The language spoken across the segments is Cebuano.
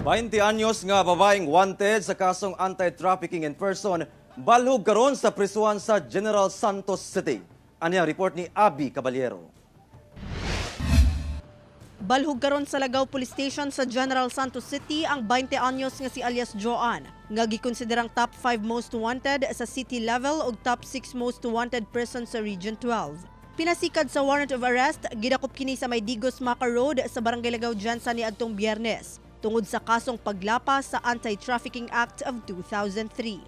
20 anyos nga babaeng wanted sa kasong anti-trafficking in person balhog karon sa prisuhan sa General Santos City. Ani ang report ni Abby Caballero. Balhog karon sa Lagaw Police Station sa General Santos City ang 20 anyos nga si alias Joan, nga gikonsiderang top 5 most wanted sa city level ug top 6 most wanted person sa Region 12. Pinasikad sa warrant of arrest, gidakop kini sa may Digos Maca Road sa Barangay Lagaw, Gensan niadtong Biyernes tungod sa kasong paglapas sa Anti-Trafficking Act of 2003.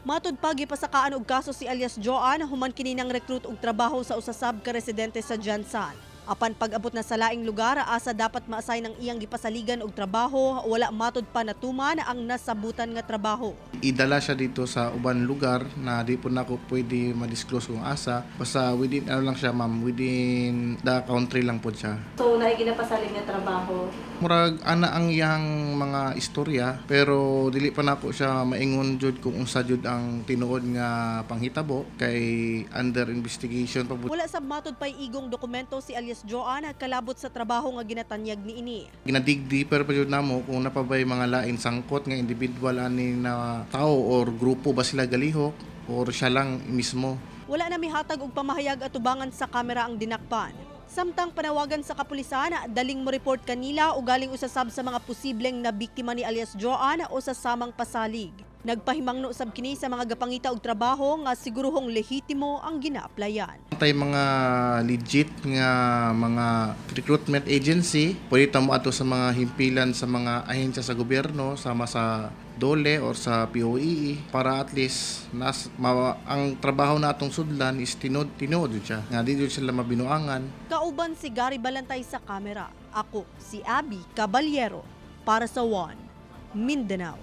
Matud pa, gipasakaan og kaso si alias Joan human kini nang-recruit og trabaho sa usa sab ka residente sa Gensan. Apan pag-abot na sa laing lugar asa dapat ma-assign ang iyang gipasaligan og trabaho, wala matud pa natuman ang nasabutan nga trabaho. Idala siya dito sa uban lugar na di po nako pwede ma-disclose kung asa. Basta within ano lang siya, ma'am, within the country lang po siya. So, naay ginapasalig nga trabaho? Murag ana ang iyang mga istorya, pero dili pa nako siya maingon jud kung unsa jud ang tinuod nga panghitabo kay under investigation pa po. Wala sab matud pay igong dokumento si alias Joan kalabot sa trabaho nga ginatanyag niini. Ginadigdi pero pa jud namo kung napabay mga lain sangkot nga individual ani na tao or grupo ba sila galihok or siya lang mismo. Wala na mihatag og pamahayag atubangan sa kamera ang dinakpan. Samtang panawagan sa kapulisan, daling mo report kanila o galing usasab sa mga posibleng na biktima ni alias Joan o sa samang pasalig. Nagpahimangno sab kini sa mga gapangita og trabaho nga siguruhong lehitimo ang gina-applyan. Tay mga legit nga mga recruitment agency, pwede ta mo ato sa mga himpilan sa mga ahensya sa gobyerno, sama sa DOLE or sa POEE, para at least ang trabaho na atong sudlan is tinuod tinuod jud siya. Nga di jud sila mabinuangan. Kauban si Gary Balantay sa kamera. Ako si Abby Caballero para sa One Mindanao.